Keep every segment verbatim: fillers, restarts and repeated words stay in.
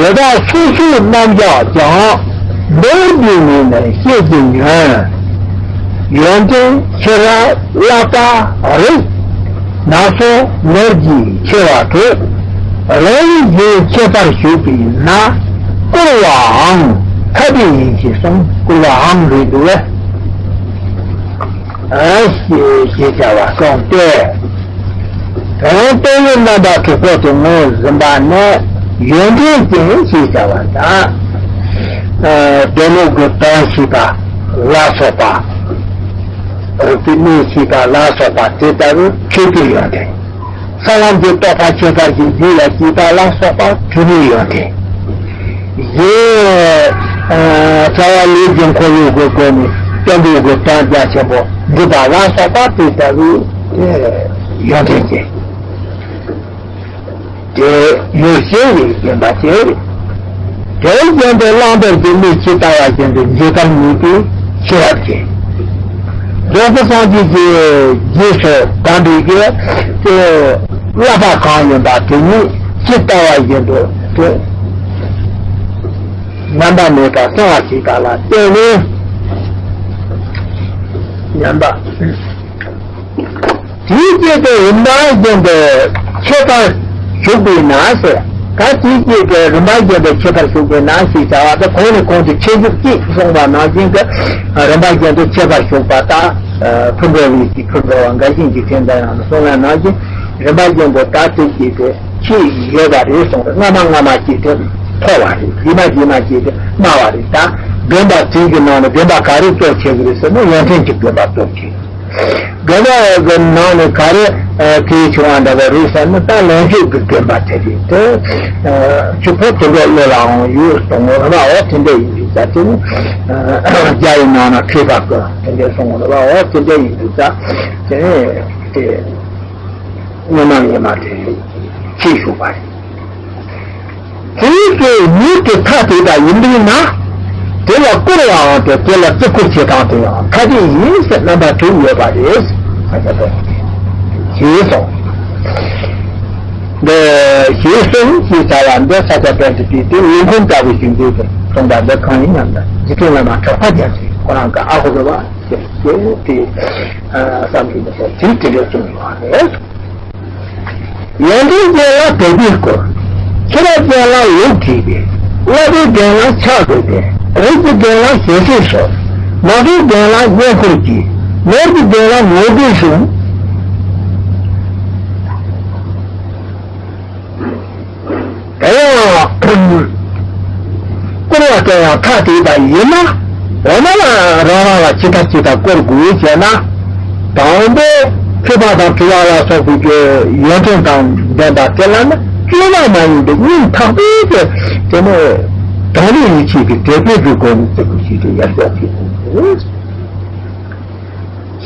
དེ་དག་སོ་སོའི་རྣམ་གཞག་ཀྱང་། མདོར་བསྡུས་ནས་ནི་བཤད་ཀྱི་ཉོན། ཡོན་ཏན་ཕྱི་རབས་བསླབ་པ་རིག། ནང་གསང་ནོར་གྱིས་ཆེ་བ་དྲུག། རང་རིག་རྒྱུན་ཁྱད་པར་ཞུགས་པས་ན། བསྐུར་བའང་ཐ་དད་ཡིན་ཞེས་གསུངས། བསྐུར་བའང་རེད་འདུག་བས། ཨ་ཞེས་ཞེས་བྱ་བ་གསུངས་ཏེ། དོན་དེ་ཡི་རྣམ་པ་དྲུག་པོ་དེ་ངོས་ཟིན་པ་ནི་ཡོན་ཏན་ཅན་ཞེས་བྱ་བ་དང་། ཨ་སྡེ་སྣོད་ཀྱི་དོན་ཤེས་པ་ལ་སོགས་པ། རིག་པའི་གནས་ཤེས་པ་ལ་སོགས་པ་དེ་ལྟ་བུའི་མཁས་པའི་ཡོན་ཏན། ས་ལམ་གྱི་རྟོགས་པ་ཁྱད་པར་གྱི་རྒྱུད་ལ་སྐྱེས་པ་ལ་སོགས་པ་གྲུབ་པའི་ཡོན་ཏན། གཞན། ཨ་རྩ་བ་ལས་ཀྱི་འཁོར་ལོ་གི་སྒོ་ནས་སྐྱབས་འགྲོ་གི་དོན་རྒྱ་ཆེན་པོ་འགྲུབ་པ་ལ་སོགས་པ་དེ་ལྟ་བུའི་ཡོན་ཏན་ཅན། དེ་ཡོད་ཅེས་རིགས་བདེན་པ་ཅན། དེ་བཞིན་དུ་བླང་དོར་གྱི་གནས་ཇི་ལྟ་བ་བཞིན་དུ་འབྱེད་པར་ནུས་པའི་ཤེས་རབ་ཅན། རྫོགས་པའི་སངས་རྒྱས་ཀྱི་རྗེས་སུ་འབྲང་བའི་གི་དེ་བསླབ་པ་གང་ཡིན་པ་དེ་ཉིད་ཇི་ལྟ་བ་བཞིན་དུ་དེ་རྣམ་པ་མེད་པར་གསང་བ་ཞིག་དག་ལ་བརྟེན་ནས། ཉམས་པ། དེའི་རྗེས་དེ་རིམ་པ་བཞིན་དུ་ཁྱད་པར་ཞུགས་པས་ན་ཟེར། ད་དེའི་རྗེས་དེ་རིམ་པ་བཞིན་དུ་ཁྱད་པར་ཞུགས་པས་ན་ཞེས་བྱ་བ་དེ་གོང་ནས་གོང་དུ་ཁྱད་ཞུགས་ཀྱིས་གསུངས་པ་ནང་བཞིན་གྱི་རིམ་པ་བཞིན་དུ་ཁྱད་པར་ཞུགས་པ་དང་། ཕུར་འགྲོ་བའི་ཕུར་འགྲོ་བ་འགའ་ཞིག་གིས་དེ་འདྲ་ཡང་གསུངས་པ་ནང་བཞིན་རིམ་པ་བཞིན་དུ་ད་དེ་རྗེས་དེ་ཁྱད་ཡོད་པ་རེད་གསུངས་ཏེ། སྔ་མ་སྔ་མ་ཞིག་དེ་མཐོ་བ་རེད། རྗེས་མ་རྗེས་མ་ཞིག་དེ་དམའ་བ་རེད། ད་བདེན་པ་དེ་གི་ནང་ནས་བདེན་པ་ག་རེ་རྫོགས་བྱེད་ཀྱི་རེད་ཟེར་ན་ཡོན་ཏན་གྱི་བདེན་པ་རྫོགས་བྱེད། དགེ་བ་གི་ནང་ནས་ག་རེ་གལ་ཆེ་བ་འདྲ་བ་རེད་ཟེར་ན་ད་ལོངས་སྤྱོད་ཀྱི་བདེན་པ་དེ་རེད་དེ། ཆུ་ཕོ་དེ་འདྲ་བློ་ལའང་ཡོད་གསུང་ངོ་ར་བ། འོ་དེ་འདྲ་ཡིན་དུས་ད་དེ་ནི་རྒྱ་ཡི་ནང་ན་མཁས་པ་གི་དེ་འདྲ་གསུང་ངོ་ར་བ། འོ་དེ་འདྲ་ཡིན་དུས་ད་དེ་ནི་དེ་སྔོན་མ་ངེས་མ་དེ་ཤེས་ཞུགས་པ་རེད། དེའི་ཚེ་ཡུལ་དེ་ཐ་དད་པ་ཡིན་པས་ན། དེ་ལ་བསྐུར་བའང་དེ་དེ་ལ་བརྩི་བཀུར་བྱེད་སྟངས་དེ་ཡང་ཐ་དད་ཡིན་ཟེར་རྣམ་པ་དྲུག་ཡོད་པ་རེད། ས་སྐྱ་པཎྜི་ཏས་ཞེས་གསུངས། འདི་ཞེས་གསུངས་ཞེས་བྱ་བ་འདི་ས་སྐྱ་པཎྜི་ཏས་དེ་ལུང་ཁུངས་ལྟ་བུ་ཞིག་འདུག་པས་གསུངས་པ་འདི་གང་ཡིན་སྙམ་ན། རྗེ་བཙུན་བླ་མ་གྲགས་པ་རྒྱ་མཚོས་ཁོ་རང་གི་ཨ་ཁུ་རུ་བ་ཞེས་དེ་བསམ་གྱི་མི་ཚོར་དེ་དེ་འདྲ་གསུངས་ཡོད་རེད། ཡོན་ཏན་ཅན་ལ་དད་པས་བསྐུར། ཤེས་རབ་ཅན་ལ་ལུགས་བྲིས་པས། བསླབ་པའི་རྒན་ལ་ཕྱག་དགོས་པས། རིགས་ཀྱི་རྒན་ལ་ཞལ་ཆད་སོགས། ནོར་གྱི་རྒན་ལ་བསྙེན་བཀུར་གྱིས། ནོར་གྱི་རྒན་ལ་ངོ་རྒོལ་གསུངས། དེ་ཡང་བསྐུར་བ་དེ་ཡང་ཐ་དད་པ་ཡིན་ན། འོ་ན་རང་རང་ལ་ཇི་ལྟར་ཇི་ལྟར་བསྐུར་དགོས་ཞེ་ན། དང་པོ་མཁས་པ་དང་གྲུབ་པ་ལ་སོགས་པའི་ཡོན་ཏན་དང་ལྡན་པ་དེ་ལ་ནི་བཅོས་མ་མ་ཡིན་པའི་སྙིང་ཐག་པའི་དེ་དེ་ནི་དང་པོ་ཡིད་ཆེས་ཀྱི་དད་པའི་གི་སྒོ་ནས་བརྩི་བཀུར་ཞུས་ཏེ་ཡར་ཞོག་ཅིག་དགོས།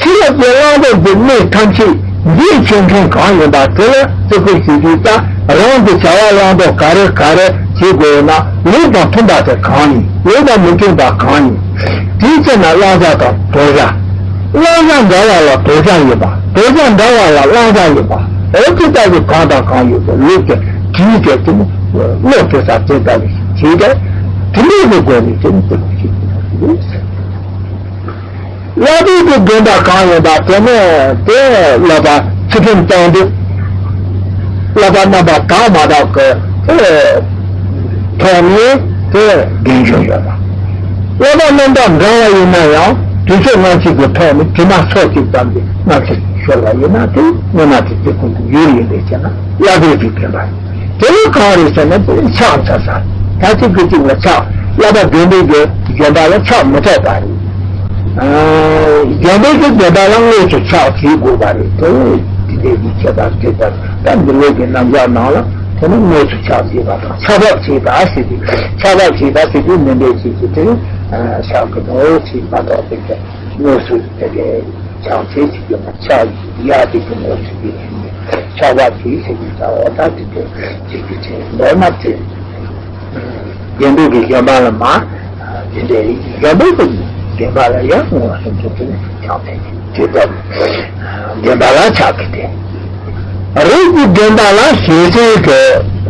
ཤེས་རབ་ཀྱི་བླང་དོར་གྱི་གནས་ཐམས་ཅད་འདིའི་ཆེད་མཁན་གང་ཡིན་པ་དེ་ལ་བརྩི་བཀུར་ཞུ་རྒྱུ་དང་། རང་གི་བྱ་བ་བླང་དོར་ག་རེ་ག་རེ་བྱེད་དགོས་ན་ལུགས་དང་མཐུན་པ་དེ་གང་ཡིན། ལུགས་དང་མི་མཐུན་པ་གང་ཡིན། དེའི་ཕྱིར་ན་བླང་བྱ་དང་དོར་བྱ། བླང་བྱ་འདྲ་བ་ལ་དོར་བྱ་ཡོད་པ། དོར་བྱ་འདྲ་བ་ལ་བླང་བྱ་ཡོད་པ། འོ་དེ་ལྟ་བུའི་གང་དང་གང་ཡོད་པའི་ལུགས་ཀྱི་དེའི་གལ་ཏེ་ནི་བློ་དེ་ས་དེ་ལྟ་བུ་ཞིག་བྱེད་དེ། དེ་འདྲའི་གི་སྒོ་ནས་དེ་ནི་བརྩི་བཀུར་ཞུ་དགོས་པ་རེད། བསླབ་པའི་གི་དགོན་པ་གང་ཡིན་པ་དེ་ནས་དེ་བསླབ་པ་ཚུལ་ཁྲིམས་བཅའ་སྡོད། བསླབ་པ་རྣམ་པ་དག་མ་དག་གི་དེ་ཐོག་ནས་དེ་རྒན་གཞོན་ཡོད་པ། བསླབ་པ་རྣམ་དག་འདྲ་བ་ཡིན་ན་ཡང་དུས་ཚོད་སྔ་ཕྱི་གི་ཐོག་ནས་དྲི་མ་ཚོ་གཅིག་ཙམ་གྱི་སྔ་ཕྱིར་ཤོར་བ་ཡིན་ན་དེ་སྔོན་མ་དེ་བརྩི་བཀུར་གྱི་ཡུལ་ཡིན་པའི་ཕྱིར་ན་བསླབ་པའི་གི་དགོན་པ་ཡིན། དེ་ནི་གང་རེད་ཟེར་ན་དེ་ནི་ཕྱག་འཚལ་ས། ད་ཅིག་གི་ཅིག་ལ་ཕྱག་བསླབ་པ་དགོན་པའི་གི་དགོན་པ་ལ་ཕྱག་མི་ཐོགས་པ་རེད། ཨ་དགོན་པའི་གི་དགོན་པ་ལ་དངོས་སུ་ཕྱག་འཚལ་དགོས་པ་རེད། དེ་ནི་དེ་འདྲའི་གི་ཁྱད་པར་དེ་ལྟར་ད་འདི་ལོ་གི་རྣམ་གཞག་ནང་ལ་དེ་ནི་དངོས་སུ་ཕྱག་འཚལ་བ་དང་ཕྱག་འབབ་བྱེད་པ་ཟེར་དུས་ཕྱག་འབབ་བྱེད་པ་ཟེར་དུས་མི་འདྲའི་ཅིག་གི་དེ་ནི་ཕྱག་གི་དོན་ཅིག་མ་གཏོགས་པའི་གི་དངོས་སུ་དེ་གའི་ཕྱག་འཚལ་ཅིག་ཡོད་ན་ཕྱག་ཡ་དེ་གི་དངོས་སུ་དེ་ཕྱག་འབབ་ཅིག་ཟེར་གྱི་ད་འོ་ད་དེ་དེ་ཅིག་གི་དེ་མདོར་ན་དེ་དགེ་འདུན་གྱི་བཞོན་པ་ལ་མ་དེ་འདྲའི་བཞོན་པའི་གི་བཞོན་པ་ལ་ཡང་ངོ་སུམ་ཅུ་དེ་ནི་ཕྱག་འཚལ་གྱི་དེ་ལྟ་བུ་བདེན་པ་ལ་ཕྱག་གི་དེ་རིགས་ཀྱི་བདེན་པ་ལ་ཞེ་སའི་གི་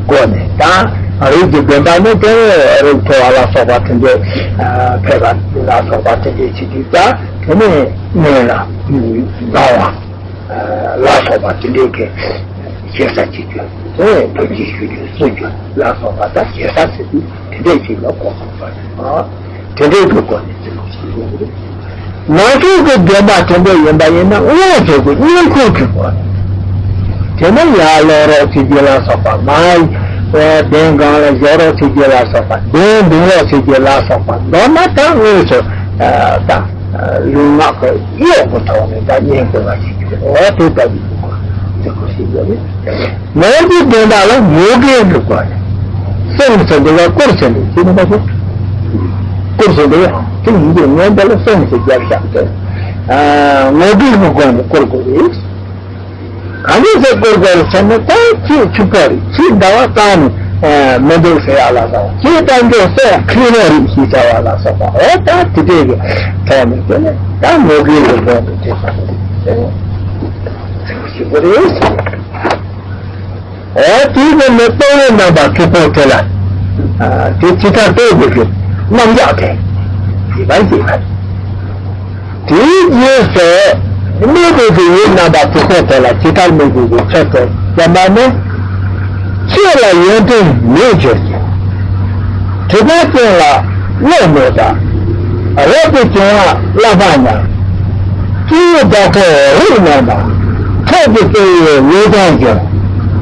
སྒོ་ནས་དང་། རིགས་ཀྱི་བདེན་པ་ནི་དེ་རིགས་མཐོ་བ་ལ་སོགས་པ་དེ་འདྲའི་ཕལ་པ་ལ་སོགས་པ་དེ་འདྲའི་ཕྱི་དུས་ཀྱང་དེ་ནི་གནས་ལ་སྣང་བ་ལ་སོགས་པ་དེ་འདྲའི་གི་ཞེ་ས་ཅིག་གི་དེ་ཕལ་ཆེར་ཞུ་རྒྱུ་གསུང་རྒྱུ་ལ་སོགས་པ་དང་ཞེ་ས་ཟེར་དུས་དེ་འདྲའི་ཅིག་ལ་གོ་དགོས་པ་རེད། དེ་འདྲའི་གི་སྒོ་ནས་ཅིག་ཞུ་རྒྱུ་རེད། ང་ཚོ་གི་བདེན་པ་དེ་འདྲ་ཡིན་པ་ཡིན་ན་དངོས་སུ་གི་སྙིང་ཁུང་གི་སྒོ་ནས། དེ་ནས་ཡར་ལོག་རོགས་བྱེད་རྒྱུ་ལ་སོགས་པ་མ་གདན་སྒང་ལ་བཞག་རོགས་བྱེད་རྒྱུ་ལ་སོགས་པ་གདན་འདྲེན་རོགས་བྱེད་རྒྱུ་ལ་སོགས་པ་མདོར་ན་ད་དངོས་སུ་ད་ལུས་ངག་གི་གཡོག་གི་ཐོག་ནས་ད་བསྙེན་བཀུར་བ་བྱེད་རྒྱུ་འོ་དེ་ལྟ་བུའི་སྒོ་ནས་དེ་སྐོར་ཞིག་ཡོད་རེད། ངོ་བོའི་དོན་དག་ལ་ངོ་དགའི་འདུག་པ། སེམས་སུ་འདུག་པ་བཀུར་ཟེར་འདུག་ཅེས་ནི་མ་གོ། བཀུར་ཟེར་འདུག་པ་དེ་ཡིན་གྱི་ངས་འདི་ལ་སེམས་སུ་རྒྱབ་བཞག་སྟེ། ངོ་དགའི་གི་སྒོ་ནས་བཀུར་དགོས་རེད། ག་འདྲ་ཟེར་བཀུར་དགོས་རེད་ཟེར་ན་ད་ཁྱེད་ཕྱུག་པོ་རེད། ཁྱེད་ཟླ་བ་གང་ནས་མི་འདུག་ཟེར་ཡག་ལ་སོགས་ཁྱེད་ད་འཇོག་སེ་ཁྱེད་རང་རེད་ཞེས་བྱ་བ་ལ་སོགས་པ་འོ་ད་དེ་འདྲའི་གི་ཐོག་ནས་དེ་ནས་ད་ངོ་དགའི་གི་སྒོ་ནས་དེ་ཟེར་དགོས་རེད། འོ་དེའི་ནང་ནས་རྟོག་པའི་རྣམ་པ་ཕྱུག་པོ་དེ་ལ། དེ་ཇི་ལྟར་རྟོགས་དགོས་ཀྱི་རྣམ་གཞག་དེ། ཞེས་པ་ཞེས་པ། དེའི་རྗེས་སུ་དམིགས་པའི་གི་ཡུལ་རྣམ་པ་ཕྱུག་པོ་དེ་ལ་ཇི་ལྟར་དམིགས་པའི་གི་ཚུལ་དེ་བསྟན་པ་ནི། ཆོས་ལ་ཡོན་ཏན་མེད་གྱུར་ཅིང་། གྲུབ་པ་ཅན་ལ་བློ་མེད་པ། རབ་ཏུ་བྱུང་བ་བསླབ་པ་ཉམས། སྐྱེས་བུ་བདག་པོ་རིགས་དམན་པ། ཐོབ་ཏུ་སྤྱོད་པའི་ལུས་རྟེན་ཀྱང་།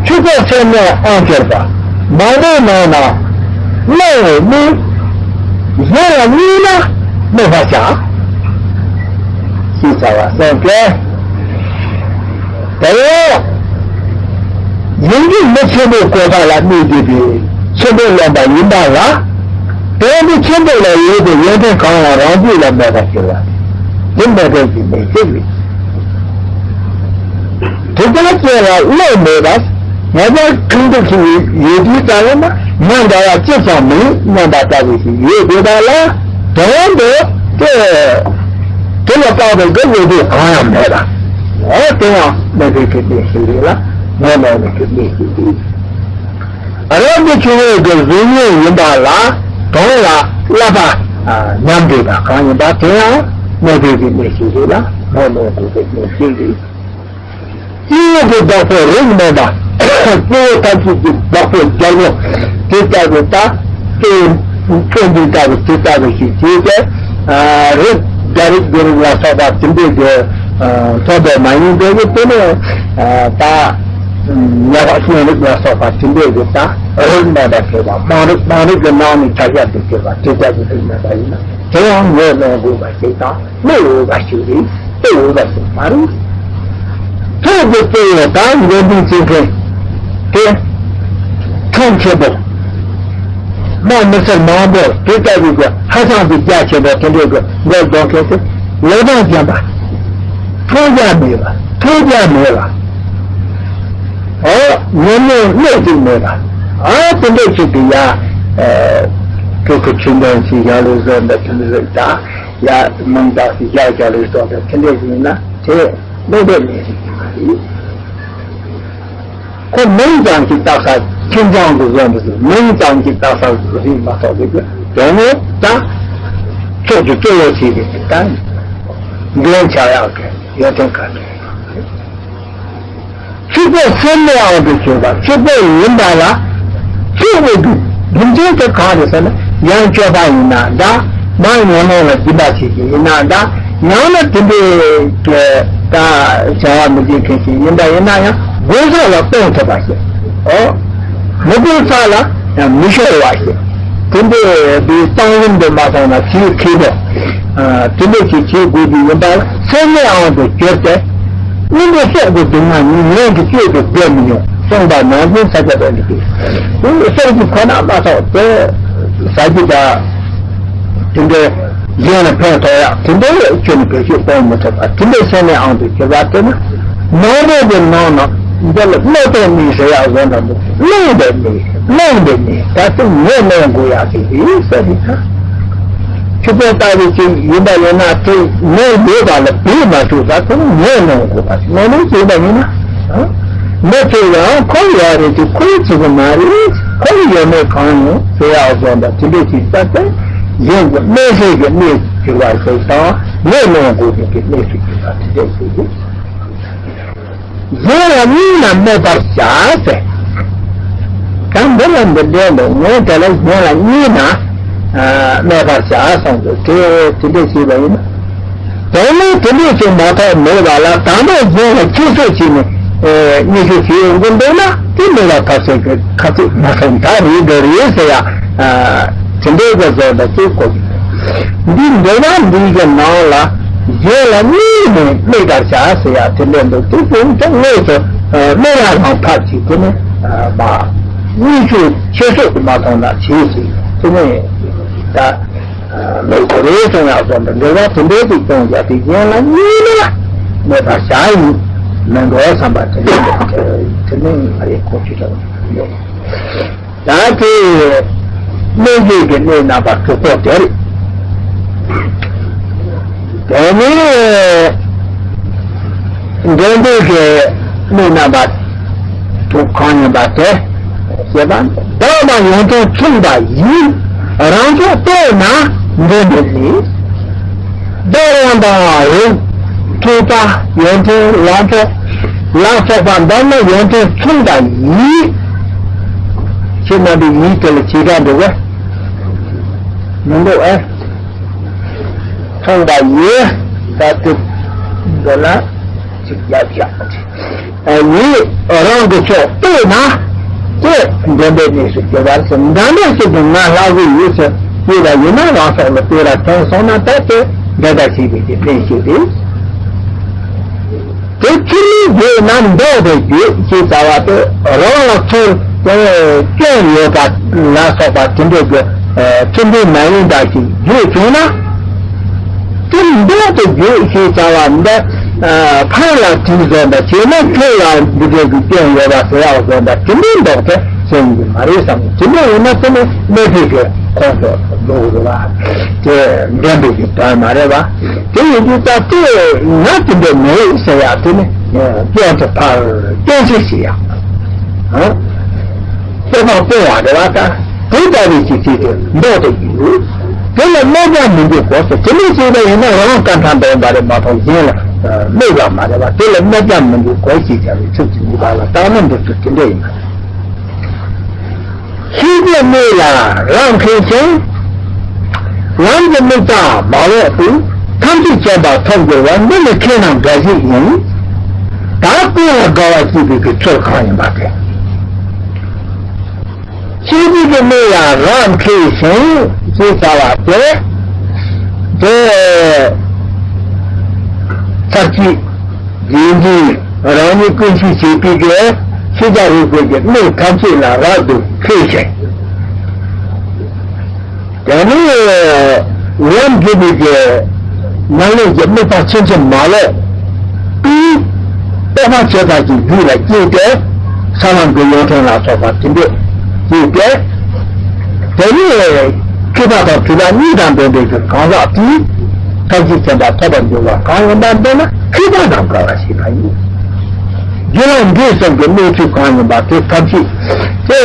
ཕྱུག་པོ་ཚད་མེད་ཨང་གྱུར་པ། མང་པོའི་ནང་ན་སྣང་བའི་མིག་གཞན་ལ་བསྙེགས་ན་སྨོད་པར་བྱ། ཞེས་བྱ་བ་གསུངས་ཏེ། དེ་ཡང་། ཡིན་གྱི་མི་ཆེན་པོའི་གོ་འཕང་ལ་གནས་བསྡད་པའི་ཆེན་པོའི་བློན་པ་ཡིན་པ་ལ། དོན་དུ་ཆེན་པོ་ལ་ཡོད་པའི་ཡོན་ཏན་གང་ཡང་རང་རྒྱུད་ལ་མེད་པར་གྱུར་པ། དེ་མེད་པའི་གི་གནས་ཤིག་རེད། དེ་ལྟར་ཅན་ལ་བློ་མེད་པ། ང་ཚོ་ཁྲིམས་འདུག་ཞིག་ཡོད་དུས་ཙམ་ལ་ན་ང་འདྲ་བ་གཅིག་ཀྱང་མིན་སྙམ་པ་ལྟ་བུ་ཞིག་ཡོད་དགོས་པ་ལ། དོན་དུ་དེ་དེ་ལ་དཔག་པའི་དགེ་བའི་དེ་གང་ཡང་མེད་ལ། འོ་དེ་ཡང་མེད་པའི་གི་གནས་ཤིག་རེད་ལ། ངོ་མ་མེད་པའི་གི་གནས་ཤིག་རེད། རབ་ཏུ་བྱུང་བའི་གི་གཟུགས་བརྙན་ཡིན་པ་ལ་དོན་ལ་བསླབ་པ་ཉམས་བསྡད་པ་གང་ཡིན་པ་དེ་ཡང་མེད་པའི་གི་གནས་ཤིག་རེད་ལ། ངོ་མ་མེད་པའི་གནས་ཤིག་རེད། སྐྱེས་བུ་གི་བདག་པོ་རིགས་དམན་པ། སྐྱེ་བོ་ཐམས་ཅད་ཀྱི་བདག་པོ་རྒྱལ་པོ་དེ་ལྟ་བུ་དང་། སྐྱེ་བོ་ཕན་ཚུན་ལྟ་བུ་དེ་ལྟ་བུ་ཞིག་བྱས་ཏེ། རིགས་རྒྱལ་རིགས་རྒྱལ་རིགས་ལ་སོགས་པ་དེ་འདྲའི་གི་མཐོ་པོ་མ་ཡིན་པའི་གི་དེ་ནས་ད་ཉ་ག་ཤིང་རིགས་ལ་སོགས་པ་དེ་འདྲའི་གི་ད་རིགས་དམན་པ་ཟེར་བ་དམངས་རིགས་དམངས་རིགས་ཀྱི་ནང་ནས་ཆ་བཞག་ཏུ་གྱུར་པ་དེ་ལྟ་བུ་རིགས་དམན་པ་ཡིན་ན་དེ་ཡང་ངོ་གནོང་དགོས་པ་ཞིག་དང་། གནོད་འོས་པ་ཞིག་རེད། གནོད་འོས་པ་ཞིག་མ་རེད། ཐོག་ཏུ་སྤྱོད་པའི་དང་འགལ་འདུ་བྱེད་མཁན་དེ་ཁྲོམ་ཆེན་པོ། དམག་མི་སེར་མང་པོ་དེ་ལྟ་བུའི་གི་ཧ་ཅང་གི་རྒྱ་ཆེན་པོ་དེ་འདྲའི་གི་འགལ་འདུ་མཁན་དེ་ལོ་ཐོག་རྒྱན་པ། ཐོག་རྒྱ་མེད་པ། ཐོག་རྒྱ་མེད་པ། ཨོ་ཉོན་མོངས་གནོད་ཅིག་མེད་པ། ཨ་དེ་འདྲའི་ཅིག་གི་ཡ། ཨ་ཀུ་ཀུ་ཁྲིམས་དོན་ཞིག་ཡ་ལུ་བཟོ་འདྲ་དེ་འདྲ་རེད་ད། ཡ་མང་དག་ཞིག་ཡ་རྒྱ་ལུ་བཟོ་འདྲ་དེ་འདྲ་ཞིག་ཡིན་ན་དེ་གནོད་པའི་གནས་ཤིག་ཡིན་པ་རེད། ཁོ་མིང་ཙམ་ཞིག་བཏགས་ས་ཁྱིམ་ཚང་གི་བཟོ་འདྲ་ཞིག་མིང་ཙམ་ཞིག་བཏགས་ས་རིགས་མ་གཏོགས་ཀྱི་དོན་དངོས་ད་ཕྱོགས་ཀྱི་གཙོ་བོ་ཞིག་རེད་ད། འདོན་བྱ་ཡག་གི་ཡོན་ཏན་ག་རེ། ཕྱུག་པོ་སེར་སྣའི་དབང་དུ་གྱུར་པ་ཕྱུག་པོ་ཡིན་པ་ལ། ཕྱུག་པོའི་རྒྱུ་རྒྱུ་མཚན་དེ་གང་རེད་ཟེར་ན། ཡང་སྤྱོད་པ་ཡིན་ན་འདྲ། མར་ཉོན་མོངས་ལ་སྦྱིན་པ་བྱེད་ཀྱི་ཡིན་ན་འདྲ། ཡང་ན་དེ་འདྲའི་གི་ད་བྱ་བ་མི་བྱེད་མཁན་ཞིག་ཡིན་པ་ཡིན་ན་ཡང་དགོས་ས་ལ་གཏོང་ཐུབ་པ་ཞིག་ཨོ། མི་དགོས་ས་ལ་ཡང་མི་ཤོར་བ་ཞིག་དེ་འདྲའི་བཏང་ལུང་དུ་མ་སོང་ན་ཚིག་མཁས་པོ། དེ་འདྲ་ཞིག་བྱེད་དགོས་ཀྱི་ཡིན་པ་ལ་སེར་སྣའི་དབང་དུ་གྱུར་ཏེ། སྔོན་པོ་སྲོག་གི་སྡུག་བསྔལ་ནི་ངན་གྱི་སྤྱོད་དུ་བསྡད་མི་མྱོང་གསུངས་པ་ནང་བཞིན་ས་སྐྱ་པཎྜི་ཏས། སྔོན་པོ་སྲོག་གི་ཁོ་ན་མ་གཏོགས་དེ་ཟ་རྒྱུ་དང་། དེ་འདྲའི་གཞན་ལ་ཕན་ཐོགས་ཡག་དེ་འདྲའི་ཁྱོན་ནས་བེད་སྤྱོད་གཏོང་མི་ཐུབ་པ་དེ་འདྲའི་སེར་སྣའི་དབང་དུ་གྱུར་པ་དེ་ནི། མང་པོ་གི་ནང་ན་འདི་ལ་གནོད་པའི་གནས་ཟེར་ཡག་བཟོ་འདྲ་མི་འདུག་གནོད་པའི་གནས། གནོད་པའི་གནས་ད་དེ་ངས་གནོད་དགོས་ཡག་ཅིག་རེད་ཟེར་རེད་ད། ཕྱུག་པོ་ལྟ་བུ་ཅིག་ཡིན་པ་ཡིན་ན་དེ་ངས་ཡོད་པ་ལ་བེད་མ་ཆོག་ད་དེ་ནི་ངས་གནོད་དགོས་པ་ཞིག་གནོད་ལུགས་ཅིག་ཡིན་པ་ཡིན་ན། མི་ཚོས་ཡང་ཁོ་ཡག་རེད་དེ་ཁོའི་ཚིག་གི་མ་རེད། ཁོ་ལ་ཡོད་མེད་གང་ཡིན་ཟེར་ཡག་བཟོ་འདྲ་དེ་འདྲས་ཅིག་ལྟ་སྟེ། གཞན་གྱི་གནས་ཚུལ་གྱི་གནས་སུ་གྱུར་པ་ཞིག་དང་ངས་གནང་དགོས་པའི་གནས་སུ་གྱུར་པ་དེ་འདྲས་ཞིག་ཡིན། གཞན་ལ་གཉིས་ན་སྨད་པར་བྱ་ཟེར། ད་འདི་ལ་འདི་འདྲའི་འདུག་ངས་དེ་ལ་གཞན་ལ་གཉིས་ན་སྨད་པར་བྱ་གསུངས་འདུག་དེ་དེ་འདྲས་བྱས་པ་ཡིན་ན། དོན་ནི་དེ་འདྲས་ཀྱི་མ་ཐག་མེད་པ་ལ་ད་ནི་གཞན་ལ་ཁྱད་གསོད་བྱས་ནས་ཉེས་སྤྱོད་བྱེད་ཡོང་གི་འདུག་ན་དེ་མེད་པ་ཐབས་ཟད་ཀྱི་ཁ་ཚིག་མ་སོང་ད་རེད་འདྲ་རེད་ཟེར་ཡ། དེ་འདྲའི་གི་བཟོ་འདྲ་ཅིག་གོ་གི་འདུག་འདི་འདོད་པ་འདིའི་གི་ནང་ལ་གཞན་ལ་གཉིས་ནས་སྨད་པར་བྱ་ཟེར་ཡ་དེ་འདྲ་འདུག་དེ་དོན་དུ་དངོས་སུ་སྨད་ཡ་རང་ཐབས་ཀྱིས་དེ་ནི་མ་ཉེས་སྤྱོད་ཆེ་ཤོས་དུ་མ་མཐོང་ན་བྱེད་ཅིག་དེ་ནི་ད། ལུགས་དེ་རེད་གསུང་ཡག་བཟོ་འདྲ་འགལ་བ་དེ་འདྲའི་ཅིག་གཏོང་རྒྱག་དེ་གཞན་ལ་གཉིས་ནས་སྨད་པར་བྱ་ཡིན་མི་འགྲོ་བསམ་པ་དེ་འདྲ་འདུག་དེ་ནི་ང་རའི་གོ་ཆོད་འདྲ་ཡོད། ད་དེ་སྨད་རྒྱུད་ཀྱི་གནས་རྣམ་པ་དྲུག་པོ་དེ་རེད། དེ་ནས་འགྲེང་བུ་གི་གནས་རྣམ་པ་དྲུག་གང་ཡིན་པ་དེ་ཞེས་པ། བདག་དང་ཡོན་ཏན་མཚུངས་པ་ཡིས། རང་ཕྱོགས་ལྟོས་ན་འགྲན་པའི་གནས། བདག་དབང་དང་རིགས་མཐུན་པ་ཡོན་ཏན་ལ་སོགས་ལ་སོགས་པ་འདི་ནི་ཡོན་ཏན་མཚུངས་པ་ཡིས། ཁྱེད་རྣམ་པས་ཡིས་དེ་ལ་བྱེད་སྒྲ་འདུག་གས། མི་འདུག་ཨེ། མཚུངས་པ་ཡིས་ད་དེ་འདོད་ན་ཅིག་རྒྱབ་བཞག་ཨ་ནི་རང་གི་ཕྱོགས་ལྟོས་ན་དེ་འགྲན་པའི་གནས་སུ་གྱུར་པར་སེམས་འདྲ་འདྲ་ཞིག་ཏུ་ང་ལྷག་གི་ཡོད་ཟེར་ཡོད་པ་ཡིན་ན་རང་སོགས་ལ་དེ་ལ་ཐོན་སོང་ན་ད་དེ་འདྲ་འདྲ་ཞིག་པའི་གི་གནས་ཤིག་རེད། དེ་ཕྱིར་མིང་བརྗོད་ན་འདོགས་པའི་བརྗོད་ཅེས་བྱ་བ་དེ་རང་ལ་ཚུར་སྐྱོན་ཡོད་པ་ལ་སོགས་པ་དེ་འདྲ་གི་ཚུལ་འདི་མ་ཡིན་པ་ཞིག་བརྗོད་བྱུང་ན། དེ་འདོགས་པའི་བརྗོད་ཅེས་བྱ་བ་འདི་ཕར་ལ་དྲིས་བཟོ་འདྲ་བྱས་ན་ཁྱོད་ལ་འདི་འདྲ་གི་སྐྱོན་ཡོད་པ་ཟེར་ཡག་བཟོ་འདྲ་དེ་འདྲའི་འདོགས་ཏེ་སེམས་ཀྱི་མ་རེད་བསམ་གྱི་དེ་འདྲ་ཡིན་ན་དེ་ནི་སྨད་པའི་གི་ཁོངས་སུ་འགྲོ་དགོས་པ་དེ་འགྲན་པའི་གི་དོན་མ་རེད་པ། དེ་ཡིན་དུས་ད་ལྟའི་ང་དེ་འདྲ་མེད་ཟེར་ཡག་དེ་ནི་སྐྱོན་དེ་ཕར་སྐྱོན་བརྗོད་བྱེད་ཡག་ཨ། དཔེ་མ་སྤོང་བ་རེད་པ། ད་དེ་ལྟ་བུའི་ཅིག་ཅིག་དེ་འདོགས་ཏེ་ཡིན། དེ་ལ་སྨད་རྒྱག་མི་འཇུག་གོ་ཟེར་དེ་འདྲ་བྱས་པ་ཡིན་ན་རང་དཀའ་ཐང་འདོན་པ་རེད་མ་གཏོགས་གཞན་ལ་སྨད་པ་མ་རེད་པ། དེ་ལ་སྨད་རྒྱག་མི་འཇུག་གོ་ཞེས་བྱ་བའི་ཚིག་གི་ནུས་པ་ལ་བརྟགས་ན་འདི་ཚོ་དེ་འདྲ་ཡིན་པ་རེད། ཤེས་བྱའི་གནས་ལ་རག་མཁས་ཤིང་། ལམ་གྱི་དམིགས་པ་མ་ལོག་པས་ཐམས་ཅད་མཁྱེན་པ་ཐོབ་འགྱུར་བ་འདི་ནི་མཁས་རྣམས་འགའ་ཞིག་ཡིན། ད་ཀུན་ལ་དགའ་བ་སྐྱེད་པའི་གི་ཚུལ་གང་ཡིན་པ་དེ། ཤེས་བྱའི་གི་གནས་ལ་རག་མཁས་ཤིང་ཞེས་བྱ་བ་དེ། དེ་ཚར་གཅིག་རྗེས་འཛིན་རང་ཉིད་ཀུན་ཤེས་བྱེད་པའི་གི་ཤེས་བྱ་རིག་པའི་གི་གནས་ཐམས་ཅད་ལ་རག་ཏུ་མཁས་ཤིང་། དེ་ནས་ལམ་བརྒྱུད་པའི་གི་ཉམས་ལེན་གྱི་དམིགས་པ་ཕྱིན་ཅི་མ་ལོག་པའི་རྟོགས་པ་ཆོད་པ་གི་རྒྱུད་ལ་སྐྱེས་ཏེ་ས་ལམ་གྱི་ཡོན་ཏན་ལ་སོགས་པ་དེ་འདྲས་སྐྱེས་ཏེ། དེ་ནས་མཁས་པ་དང་གྲུབ་པ་གཉིས་དང་ལྡན་པའི་གི་གང་ཟག་དེས་ཐམས་ཅད་མཁྱེན་པ་ཐོབ་པར་འགྱུར་བ་གང་ཡིན་པ་འདི་ནི་མཁས་པ་རྣམས་དགའ་བ་ཞེས་པ་ཡིན། རྒྱུ་ལམ་འབྲས་གསུམ་གྱི་གནས་ཚུལ་གང་ཡིན་པ་དེ་ཐམས་ཅད་དེ་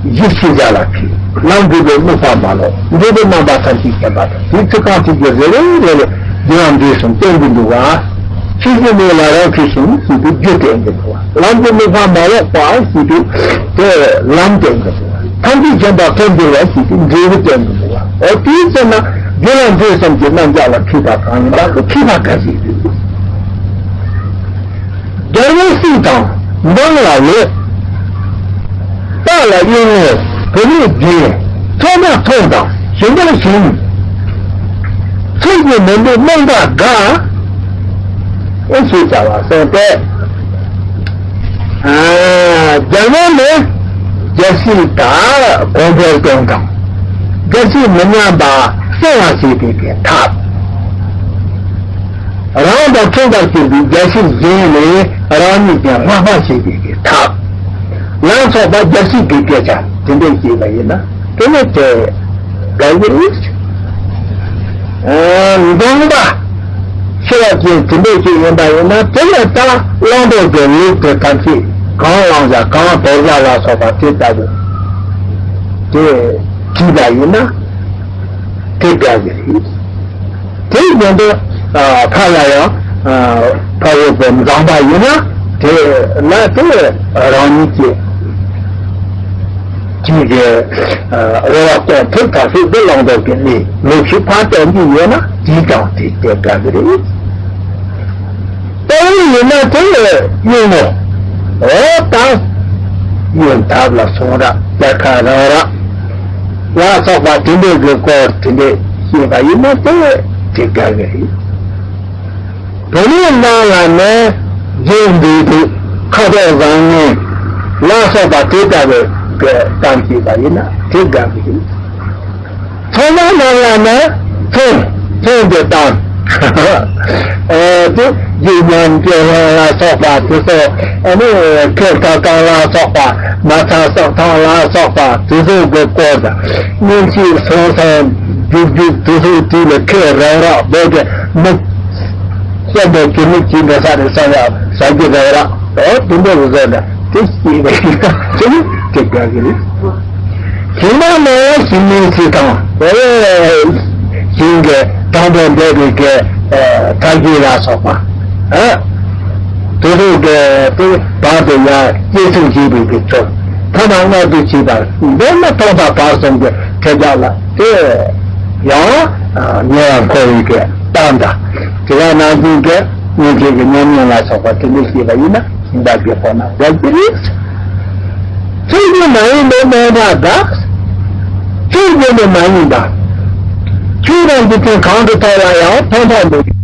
གཞི་ཤེས་བྱ་ལ་མཁས། ལམ་འབྲས་བུའི་དམིགས་པ་མ་ལོག་འབྲས་བུ་རྣམ་པ་ཐམས་ཅད་མཁྱེན་པ་དང་དེའི་ཚིག་རྐང་གཅིག་གིས་རེ་རེ་རེ་རེ་རྒྱུ་ལམ་འབྲས་གསུམ་བསྟན་གྱི་འདུག་བ། ཤེས་བྱའི་གནས་ལ་རག་མཁས་ཤིང་ཞེས་པའི་རྒྱུ་བསྟན་གྱི་འདུག་བ། ལམ་གྱི་དམིགས་པ་མ་ལོག་པ་ཞེས་པའི་དེ་ལམ་བསྟན་གྱི་འདུག་བ། ཐམས་ཅད་མཁྱེན་པ་ཐོབ་འགྱུར་བ་ཞེས་པའི་འབྲས་བུ་བསྟན་གྱི་འདུག་བ། འོ་དེའི་ཕྱིར་ན་རྒྱུ་ལམ་འབྲས་གསུམ་གྱི་རྣམ་གཞག་ལ་མཁས་པ་གང་ཡིན་པ་དེ་མཁས་པ་འགའ་ཞིག་ཡོད། རྒྱལ་བའི་སྲས་དང་འབངས་ལ་ལོས། སྟག་ལ་གཡེང་ངོར་བུད་མེད་བརྒྱན། ཐོག་མ་མཐོང་དང་ཞིང་པར་བྱིན། ཚུལ་གྱིས་མི་འདུག་རྨོངས་པ་དགའ། ཨེ་ཞེས་བྱ་བ་གསུངས་ཏེ། ཨ། རྒྱལ་བ་ནི་རྒྱལ་སྲིད་དང་གོང་འཕེལ་གཏོང་དང་། རྒྱལ་སྲིད་མི་ཉམས་པ་སྲུང་བ་བྱེད་པའི་གི་ཐབས། རང་དང་མཐུན་པར་གྱུར་པའི་རྒྱལ་སྲིད་གཞན་ལས་རང་ཉིད་ཀྱང་ལྷག་པར་བྱེད་པའི་གི་ཐབས་ལ་སོགས་པ་རྒྱལ་སྲིད་ཀྱི་སྐད་ཆ་དེ་འདྲ་བཤད་པ་ཡིན་ན་དེ་ནི་དེ་དགའ་གི་རེད། འདོན་པ་ཤེས་རབ་ཅན་དེ་འདྲ་ཞིག་ཡིན་པ་ཡིན་ན་དེ་ལས་ད་བླང་དོར་གྱི་ལུགས་དེ་ཐམས་ཅད་གང་བླང་བྱ་གང་དོར་བྱ་ལ་སོགས་པ་དེ་ལྟ་བུ། དེ་བྲིས་པ་ཡིན་ན་དེ་དགའ་གི་རེད། དེ་བཞིན་དུ་ཕར་ལ་ཡང་ཕ་རོལ་པོ་མཛངས་པ་ཡིན་ན་དེ་ལ་དེ་རང་ཉིད་ཀྱི་དེ་གི་རེ་བ་སྐོང་ཐུབ་ཐག་ཆོད་དུ་བླང་དོར་གྱི་གནས་ལོག་ཤུགས་ཕར་བསྟན་གྱི་ཡོད་ན་དེ་ཀྱང་དེ་དེ་དགའ་གི་རེད། དཔེ་ཡིན་ན་དེ་གཡུལ་ངོ་། འོ་ད་གཡུལ་འཐབ་ལ་སོང་ར་རྒྱལ་ཁ་རང་ར་ལ་སོགས་པ་དེ་འདྲའི་གི་སྐོར་དེ་འདྲའི་ཤེས་པ་ཡིན་ན་དེ་དེ་དགའ་གི་རེད། བུད་མེད་རྣམས་ལ་ནི་རྗེས་འདུག་དུ་ཁ་དོག་བཟང་ངན་ལ་སོགས་པ་དེ་ལྟ་བུའི་གི་གཏམ་བཤད་པ་ཡིན་ན་དེ་དགའ་གི་རེད། ཚོང་པ་རྣམས་ལ་ནི་ཚོང་ཚོང་གི་གཏམ། ཨེ་དེ་རྒྱུ་ཉམས་ཀྱི་ལ་སོགས་པ་དེ་ཚོ་ཨ་ནི་ཁེ་ཐག་གང་ལ་སོགས་པ་མ་ཚང་སོགས་ཐང་ལ་སོགས་པ་དེ་ཚོ་གི་སྐོར་དང་། སྙན་ཞུ་སོང་སོང་རྒྱུག་རྒྱུག་དེ་ཚོ་དེ་ལ་ཁེ་རག་རག་བོད་ཀྱི་མི་སེམས་པའི་གི་མི་གཅིག་འདྲ་ས་རེད་བསམ་ཡག་ཟ་རྒྱུ་རག་རག་འོ་དེ་འདྲ་བཟོ་འདྲ་དེ་སྐྱེས་པ་ཡིན་ན་དེ་ནི་དེ་དགའ་གི་རེད། ཞིང་པ་ནི་ཞིང་མིན་ཚིག་དང་། ཞིང་གི་དང་པོ་འདས་པའི་གི་ཐར་རྒྱུ་ལ་སོགས་པ། དེ་རིང་གི་དེ་བར་དུ་ཡང་སྐྱེད་སྲིང་བྱེད་པའི་གི་ཆོག་ཐ་མ་མངལ་དུ་བྱེད་པ་འདི་ནི་ཐོག་མཐའ་བར་གསུམ་གྱི་ཁེ་བྱ་ལ་དེ་ཡང་ཉེ་བར་མཁོ་བའི་གི་གཏམ་དང་། དེ་ག་ནང་བཞིན་གྱི་སྔོན་ཆད་ཀྱི་ཉམས་མྱོང་ལ་སོགས་པ་དེ་འདྲ་ཤེས་པ་ཡིན་ན། ཞིང་པ་གི་ཁོ་ན་དགའ་གི་རེད། ཆོས་བརྒྱུད་མ་ཡིན་པའི་སྨན་པ་དག་ཆོས་བརྒྱུད་ནི་མ་ཡིན་པ། ཆོས་དང་རྒྱུ་མཚན་གང་གི་ཐོག་ལ་ཡང་ཕན་ཐོགས་མི་ཡོང་